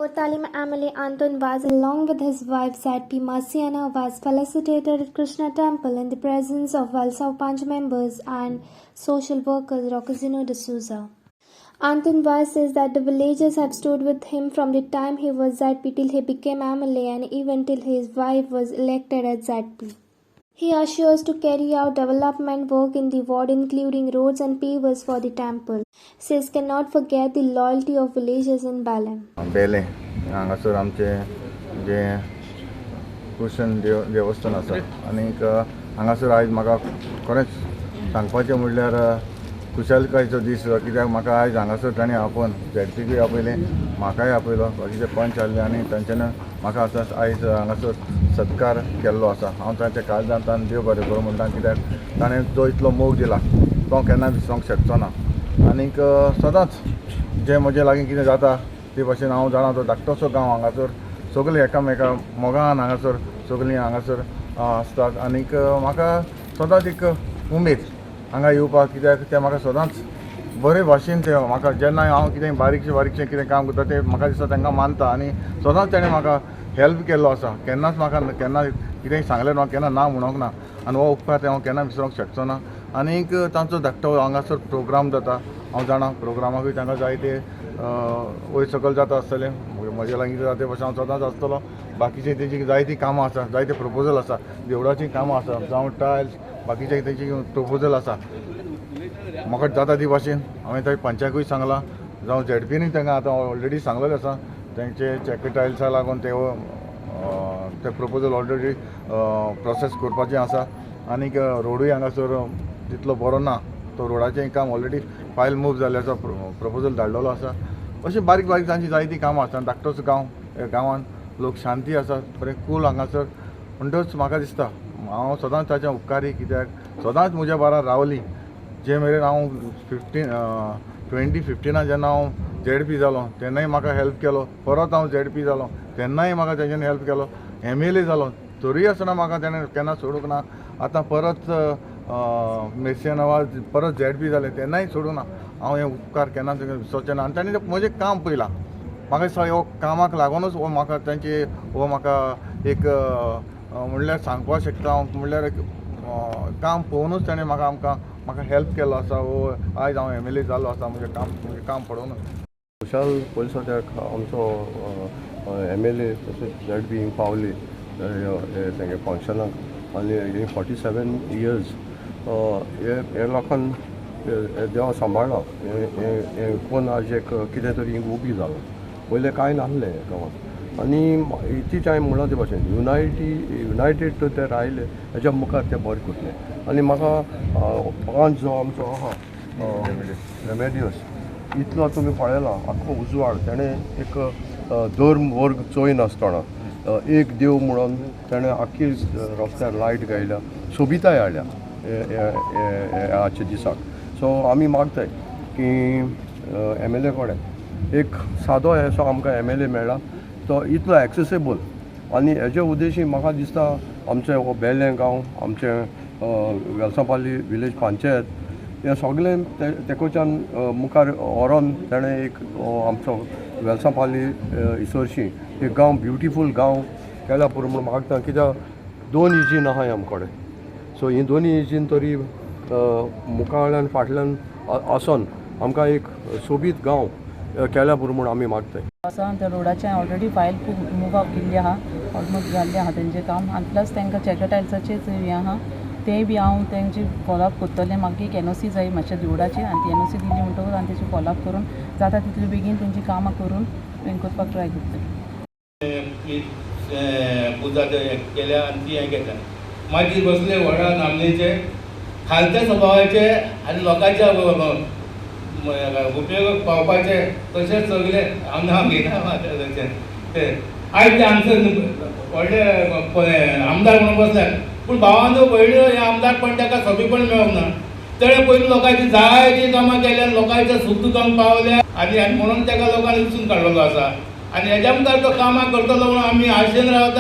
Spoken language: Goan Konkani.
Cortalim MLA Anton Vaz, along with his wife ZP Marciana, was felicitated at Krishna Temple in the presence of Velsao Panch members and social workers Rockzino D'Souza. Anton Vaz says that the villagers have stood with him from the time he was ZP till he became MLA and even till his wife was elected as ZP. He assures to carry out development work in the ward, including roads and pavers for the temple. Says cannot forget the loyalty of villagers in Belem. बेलें हांगासर आमचें जें कृष्ण देव देवस्थान आसा आनीक हांगासर आयज म्हाका खरेंच सांगपाचें म्हणल्यार खुशालकायेचो दीस, कित्याक म्हाका आयज हांगासर तांणी आपोवन झेडपीकूय आपयलें, म्हाकाय आपयलो, बाकीचे पंच आहले आनी तांच्यानी म्हाका आतां आयज हांगासर सत्कार केल्लो आसा. हांव तांच्या काळजांतल्यान देव बरें करूं म्हणटा, कित्याक ताणें जो इतलो मोग दिला तो केन्ना विसरोंक शकचो ना. आनीक सदांच जें म्हजे लागीं कितें जाता ते भाशेन हांव जाणा, तो धाकटोसो गांव, हांगासर सगळीं एकामेका मोगान हांगासर सगळीं हांगासर आसतात. आनीक म्हाका सदांच एक उमेद हांगा येवपाक, कित्याक तें म्हाका सदांच बरे भाशेन ते म्हाका जेन्ना हांव कितें बारीकशें बारीकशें कितें काम करता, तें म्हाका दिसता तांकां मानता आनी सदांच तेणें म्हाका हेल्प केल्लो आसा. केन्नाच म्हाका केन्ना कितेंय सांगलें ना, केन्ना ना म्हणोंक ना आनी हो उपकार ते हांव केन्ना विसरोंक शकचो ना. आनीक तांचो धाकटो हांगासर प्रोग्राम जाता, हांव जाणा प्रोग्रामाकूय तांकां जायते वयर सकयल जाता आसतलें. म्हज्या लागीं जाता ते भाशेन हांव सदांच आसतलो. बाकीचे तेजी जायतीं कामां आसा, जायते प्रपोजल आसा, देवळाचीं कामां आसा, जावं टायल्स, बाकीचे तेजी प्रपोजल आसा. म्हाका जाता ती भाशेन हांवें थंय पंचाकूय सांगलां, जावं झेडपीनूय तांकां आतां ऑलरेडी सांगलेलें आसा. तेंचे चेक टायल्सा लागून ते ते प्रपोजल ऑलरेडी प्रोसेस करपाचें आसा. आनीक रोडूय हांगासर तितलो बरो ना, तो रोडाचें काम ऑलरेडी फायल मूव जाल्लें आसा, प्रपोजल धाडलेलो आसा. अशीं बारीक बारीक तांची जायतीं कामां आसा. आनी धाकटोसो गांव, ह्या गांवान लोक शांती आसा, बरें कूल हांगासर. म्हणटच म्हाका दिसता हांव सदांच ताच्या उपकारी, कित्याक सदांच म्हज्या बारा रावली. जे मेरेन हांव 2015 जेन्ना हांव झेडपी जालो तेन्नाय म्हाका हेल्प केलो, परत हांव झेडपी जालो तेन्नाय म्हाका तेज्यान हेल्प केलो, एमएलए जालो तरूय आसतना म्हाका तेणें केन्ना सोडूंक ना. आतां परत मेर्सियाना परत झेडपी जालें तेन्नाय सोडूंक ना. हांव हे उपकार केन्ना विसरचें ना. आनी ताणें म्हजें काम पळयलां, म्हाका दिसता हो कामाक लागूनच हो म्हाका तांचे हो म्हाका एक म्हणल्यार सांगपाक शकता हांव, म्हणल्यार एक काम पळोवनूच ताणें म्हाका आमकां म्हाका हेल्प केल्लो आसा. हो आयज हांव एमएलए जाल्लो आसा म्हजें काम पळोवनूच. खुशाल पयलीं सद्याक आमचो एमएलए तशेंच झेड पी हिंग पावली तेंगे फंक्शनाक आनी हे 47 इयर्स हे हे लोकान देवा सांबाळ्ळा. हें कोण आज एक कितें तरी हिंग उबी जालां, पयलें कांय नासलें गांवांत. आनी तीच हांवें म्हणलां ते भाशेन युनायटेड तर ते रायले हेज्या मुखार ते बरें करतले. आनी म्हाका पंच जो आमचो आहा रेमेडियस, इतलो तुमी पळयला आख्खो उजवाड तेणें एक धर्म वर्ग चोयनासतना एक देव म्हणून तेणें आख्खी रस्त्यार लायट घायल्या, सोबिताय हाडल्या आजच्या दिसाक. सो आमी मागताय की एमएलए कडेन एक सादो असो आमकां एमएलए मेळ्ळा तो इतलो एक्सेसेबल आनी हेजे उद्देशी म्हाका दिसता आमचें हो बेलें गांव, आमचें वेलसांपाली विलेज पंचायत, हें सगळें तेकोच्यान मुखार व्हरोन तेणें एक आमचो वेलसांपाली इसोरशी एक गांव, ब्युटिफूल गांव केल्या पुरो म्हूण मागता. कित्याक दोन इंजीन आहाय आमचे कडेन, सो ही दोनी इंजीन तरी मुखावयल्यान फाटल्यान आसोन आमकां एक सोबीत गांव केल्या पुरो म्हूण आमी मागताय. आसा त्या रोडाचें ऑलरेडी फायल खूब मूव अप केल्ली आहा, ऑलमोस्ट जाल्लें आहा तेंचें काम. आनी प्लस तांकां चेकर टायल्साचेच हें आहा, तेंय बी हांव तेंची फॉलोअप करतलें. म्हाका एक एनओसी जाय मातशें रोडाची आनी ती एनओसी दिली म्हणटकूच आनी तेची फॉलोअप करून जाता तितले बेगीन तेंची कामां करून हें करपाक ट्राय करतलें. ती पुजा ते केल्या आनी ती हें केल्या. मागीर बसले व्हडा नामनेचे खालत्या स्वभावाचे आनी लोकांच्या उपयोगाक पावपाचे तशेंच सगळे हांव नांव घेयना तशें ते आयज ते आमचे व्हडले आमदार म्हणून बसल्यात, पूण भावांनो भयणीनो, हे आमदारपण ताका सोंपेपण मेळोंक ना. तेणें पयलीं लोकांची जायतीं कामां केल्या, लोकांच्या सूख दुखांक पावल्या आनी आनी म्हणून ताका लोकांनी वेंचून काडलेलो आसा आनी हेज्या मुखार तो कामां करतलो म्हणून आमी आशेन रावता.